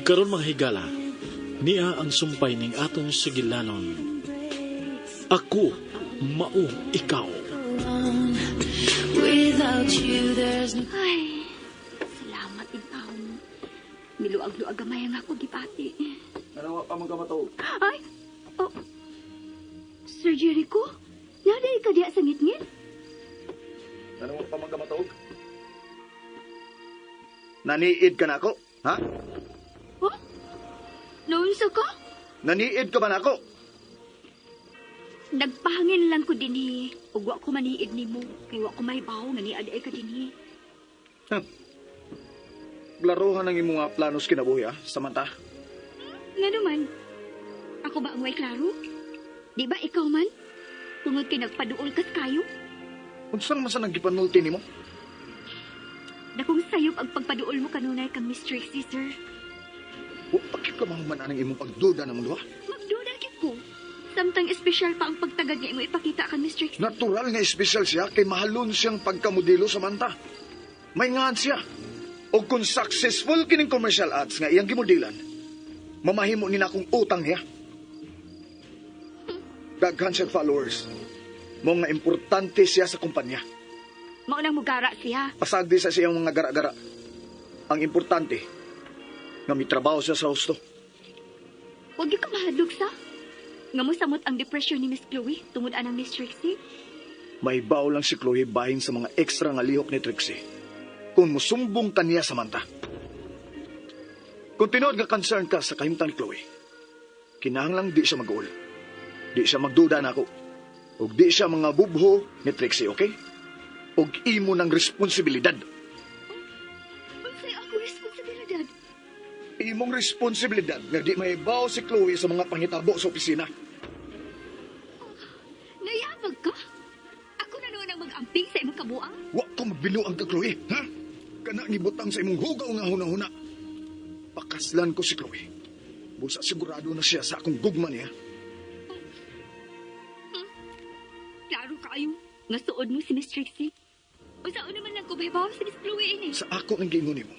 Ug karon, mga higala, niya ang sumpay ning atong sugilanon. Ako Mao Ikaw. Without you, there's no Ay, salamat intawon. Miluag-luag gamay ang ako gibati. Ano pa man ka matuog? Ay, oh, Sir Jericho, naday ka diya sa ngitngit? Ano pa man ka matuog? Naniid ka na ako? Ha? Oh? Naunsa ka? Naniid ka ba na ako? Nagpahangin lang ko dinhi. Ug wa ko maniid nimo kay wa ko mahibaw nga niad ay ka dinhi. Laruhan ang imong mga planos kinabuhi, ha? Samantha. Nga naman, ako ba ang way klaro? Di ba ikaw man? Tungod kay nagpaduol kas kayo? Unsang man sa naggipanulti nimo? Dakong sayop ang pagpaduol mo kanunay kang Miss Trixie, sir. Wa pa gyud ka mahuman anang imong pagduda namong duha. Magduda gyud ko. Samtang espesyal pa ang pagtagad nga imo ipakita kang Miss Trixie. Natural nga espesyal siya kay mahalon siyang pagkamodelo, Samantha. May ngahan siya. O kung successful kining commercial ads nga iyang gimodelan, mamahimo ni na akong utang niya. Daghan siyang followers. Mao nga importante siya sa kumpanya. Mao nang mugara siya. Pasagdi sa siyang mga gara-gara. Ang importante, nga mitrabaho siya sa husto. Huwag gyud ka mahadlok sa. Nga mo samot ang depression ni Miss Chloe tungod anang Miss Trixie. May lang si Chloe bahin sa mga ekstra nga lihok ni Trixie. Kung musumbong ka niya, Samantha. Kung tinuod nga concern ka sa kahimtang ni Chloe, kinahanglang di siya mag-uol. Di siya magduda na ako. Ug di siya mga bubho ni Trixie, okay? Ug imo ng responsibilidad. Unsay akong responsibilidad? Imong responsibilidad nga di mahibaw si Chloe sa mga pangitabo sa opisina. Nayabag ka? Ako na noon ang mag-amping sa imong kabuang? Wa ko magbinuang ka, Chloe, ha? Kana gibutang sa imong hugaw nga hunahuna. Pakaslan ko si Chloe. Busa sigurado na siya sa akong gugma niya. Klaro kaayo. Nga suod mo si Miss Trixie. Unsaon naman lang ko mahibaw si Miss Chloe ini. Sa ako ng giingon nimo,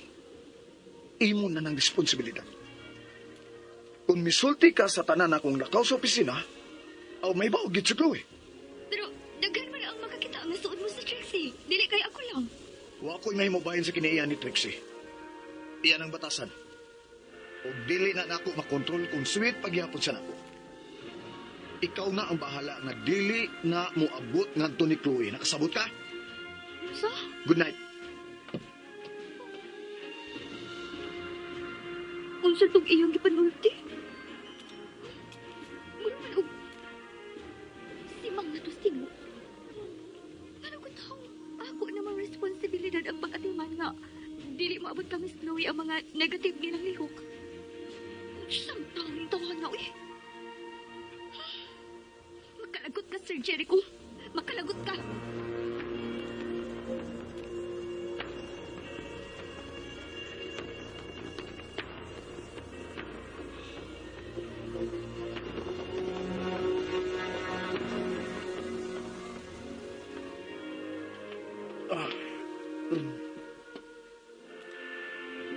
imo na ng responsibilidad. Kung misulti ka sa tanan akong lakaw sa opisina, aw may baog gid si Chloe. Pero daghan man ang makakita nga suod mo si Trixie. Dili kay ako lang. Wa ko'y mahimubahin sa kinaiyan ni Trixie. Iyan ang batasan. O dili na nako makontrol kung sweet pagyapon siya nako. Ikaw na ang bahala nga dili na moabot ngadto ni Chloe. Nakasabot ka? Sa? Good night. Unsa tong iyang gipanulti? Mura man og simang na to simo. Ano ko tao? Ako namang responsibilidad ang pag-atiman nga dili moabot ka Miss Chloe ang mga negative nilang lihok. Siyang tawang tawa na, uy. Makalagot ka, Sir Jericho. Makalagot ka.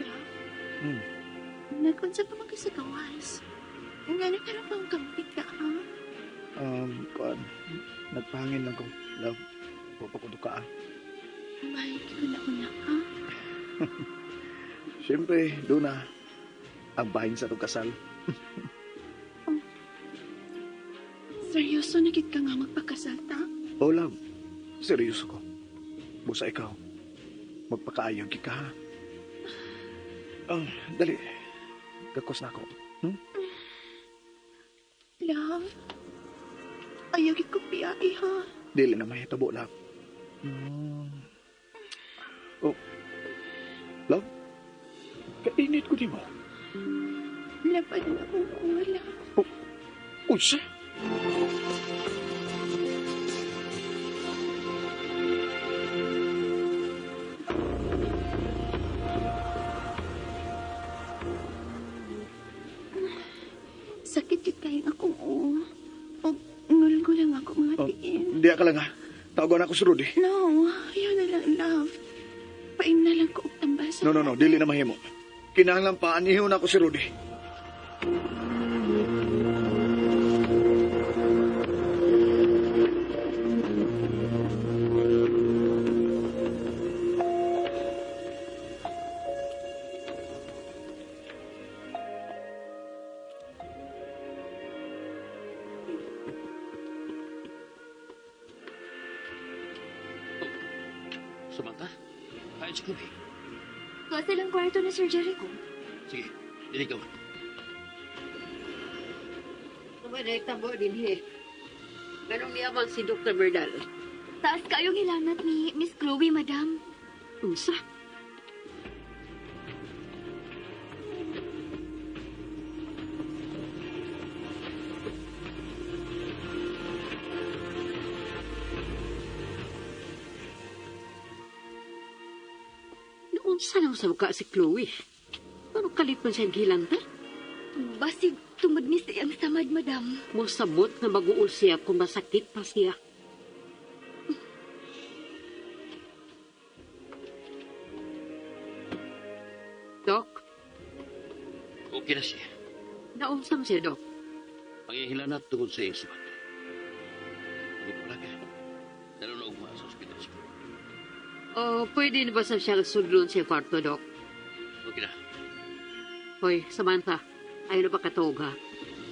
Love, nag-unsa pa man ka sa gawas? Nga na karon pang kampit ka, ha? Kuan, nagpahangin lang ko. Love, wa pa ko duka, ah. May una-una ka. Siyempre, doon na. Ang bahin sa itong kasal. Seryoso na gid ka nga magpakasal ta? Oh, love. Seryoso ko. Busa ikaw. Magpakaayo gyud ka, ha? Ah, dali. Gakos na ako. Love, ayaw gid ko piyai, ha? Dili na mahitabo, love. Oh. Love? Kainit ko di mo. Laban na akong kuha, love. Unsa? Sakit gyud kaayo akong ulo. Og ngulgo lang ako mga Oh, tiil. Hindi ka lang, ha. Tawagan ako si Rudy. No, ayaw na lang, love. Paim na lang ko og tambal sa No, no, no. Dili na mahimo. Kinahanglan paanihon ako si Rudy. Samantha, kain si Chloe. Tuwa silang kwarto ni Sir Jericho. Sige, dili ka. Kumanay tabo din he. Ganong niyamang si Dr. Bernal. Taas kayong hilanat ni Miss Chloe, madam. Unsa? Noon sa nang sa si Chloe? Ano kalit man siya gilanta? Basig tungod ni sa iyang samad, madam. Mosabot na maguol siya kung masakit pa siya. Dok, Okay na siya. naunsa man siya, Dok? Ang iyang hilanat tungod sa iyang sumat. Ano pa ka? Dalo na ugma sa ospital si Chloe. O, pwede na ba sa siya sudlon siya kwarto, Dok? Okay na. Hoy, Samantha, ayaw na pa katuog, ha?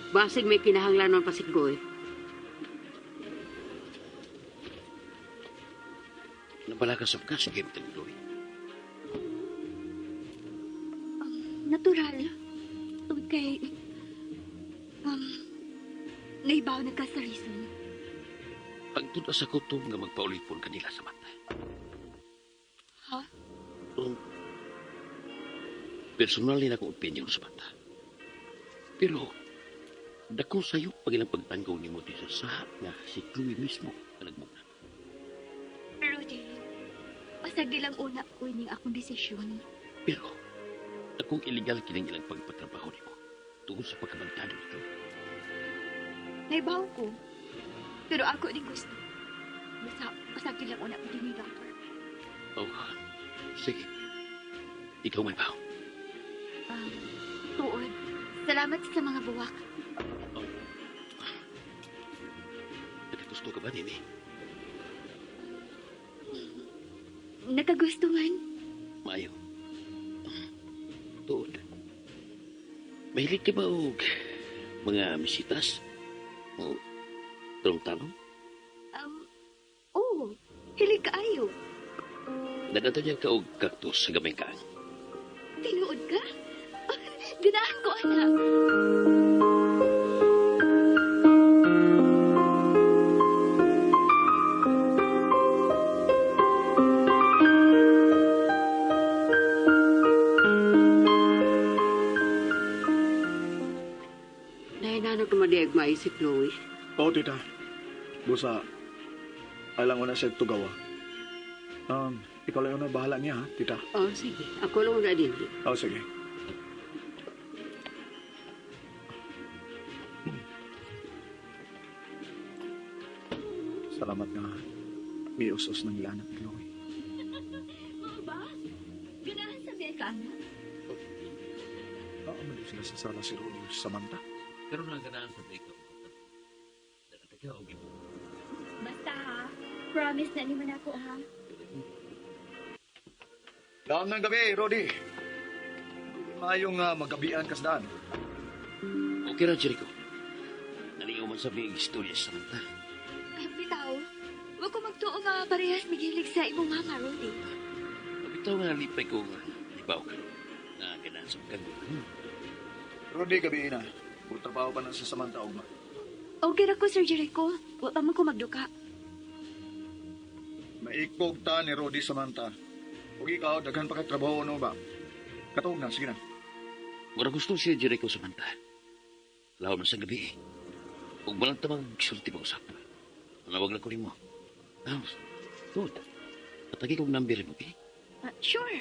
Basig may kinahanglanon pa si Chloe. Nabala ka sa kas, game ni Chloe. Natural. Tungod kay... naibaw na ka sa reason. Pagtud sa kutob nga magpaulipon kanila, Samantha. Ha? Personal ni akong opinion, Samantha. Pero, dako sa'yo pag ilang pagtanggaw ni mo sa saha nga si Chloe mismo ang nagmuna. Rudy, pasag lang una ko ining akong desisyon. Pero, akong illegal kining ilang pagpatrabaho nimo tungod sa pagkabantado ni Chloe. Naibaw ko. Pero ako din gusto. Basta pasag lang una ko din ni doctor. Oh, sige. Ikaw may baho. Tuod. Salamat sa mga buwak. Oh. Nakagusto ka ba, Nini? Nakagusto man. Maayo. Tuod. Mahilig ka ba og mga misitas? O tanong-tanong? Oo. Hilig kaayo. Nagdadala niya ka og kaktus sa gamay kaang. Tinuod ka? Ganahan ko, anak. Nahinanap naman ni Agmay si Chloe. Oo, tita. Busa, alang na siya tugawa. Ikaw lang na bahala niya, ha, tita. Oh, sige. Ako lang una din. Oo, sige. Salamat nga. May usos ng lanat, Chloe. Mga ba? Ganahan sa biya ka, anak. Oo, mali sila sa sala si Rudy ug Samantha. Pero lang ganahan sa ikaw. Nagdadala og imo. Basta ha. Promise na naman ako ha. Laom ng gabi, Rudy. Maayong magabian kasdaan. Okay ra, Jericho. Nalingaw man sa may istorya sa Samantha. Bitaw, wag ko magtuo nga parehas migilig sa imong mama, Rudy. Bitaw nga lipay ko nga ibaw ka. Na ganahan sa kag. Rudy, gabi na. Trabaho pa na sa Samantha ugma. Okay ra ko, Sir Jericho. Wa pa man ko magduka. Maikog ta ni Rudy Samantha. Ug ikaw, daghan pa kay trabaho no ba? Katuog na, sige na. Mura gusto siya Jericho Samantha. Laom na sa gabi. Ug walang tamang sulti pa usap. Manawag lang ko nimo. Ah, tuod. Patagi kong number mo, okay? Sure.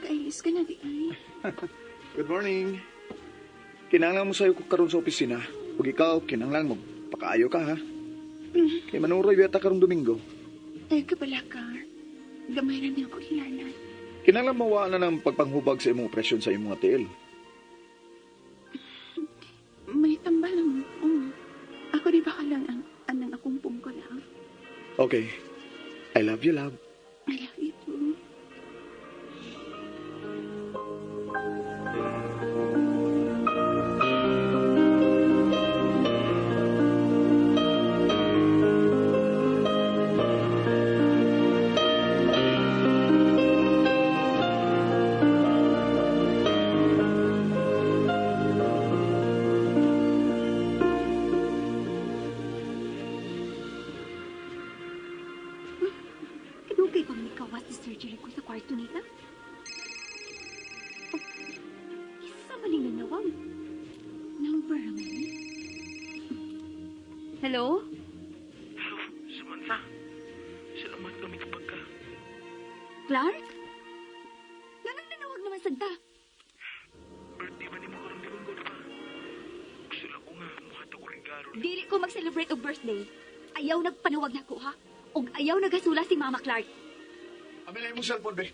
Nag-ailis ka na di ay. Good morning. Kinahanglan mo sa'yo ko karon sa opisina. Ug ikaw, kinahanglan mo pakaayo ka, ha? Kay manuroy yata karong Domingo. Ay, kabala ka. Gamay na niya ako hilanan. Kinahanglan mawa na ng pagpanghubag sa imong operasyon sa imong tiil. May tambal ang um. Ako di ba ka lang ang anang akong pungko lang. Okay. I love you, love. I love you too. Kadugay bang nikawas ni surgery ko sa kwarto nila? Oh, isa maling nanawag. Number naman ni. Hello? Hello, Samantha. Salamat kami kapag ka. Clark? Ganang nanawag naman sagda. Birthday ba ni mo karong Domingo, di ba? Gusto lang ko nga, muhatag ko regalo. Dili ko mag-celebrate og birthday. Ayaw nagpanawag na ko, ha? Og ayaw nagasula si Mama Clark. Amin na imong cellphone, be.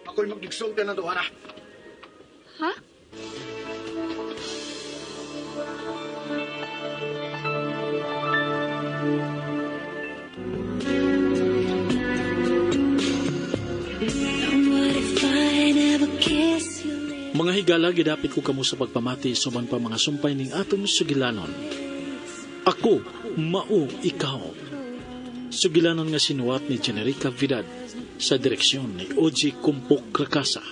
Ako'y mag-exulta na to, ha? Ha? What if I never kiss your lips? Mga higala, gidapit ko kamo sa pagpamati suban pa mga sumpay ning atong sugilanon. Ako, mao ikaw. Sugilanon nga sinuwat ni Generica Vidad sa direksyon ni Oji Kumpok Rakasa.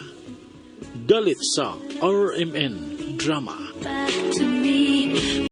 Dalit sa RMN Drama. Back to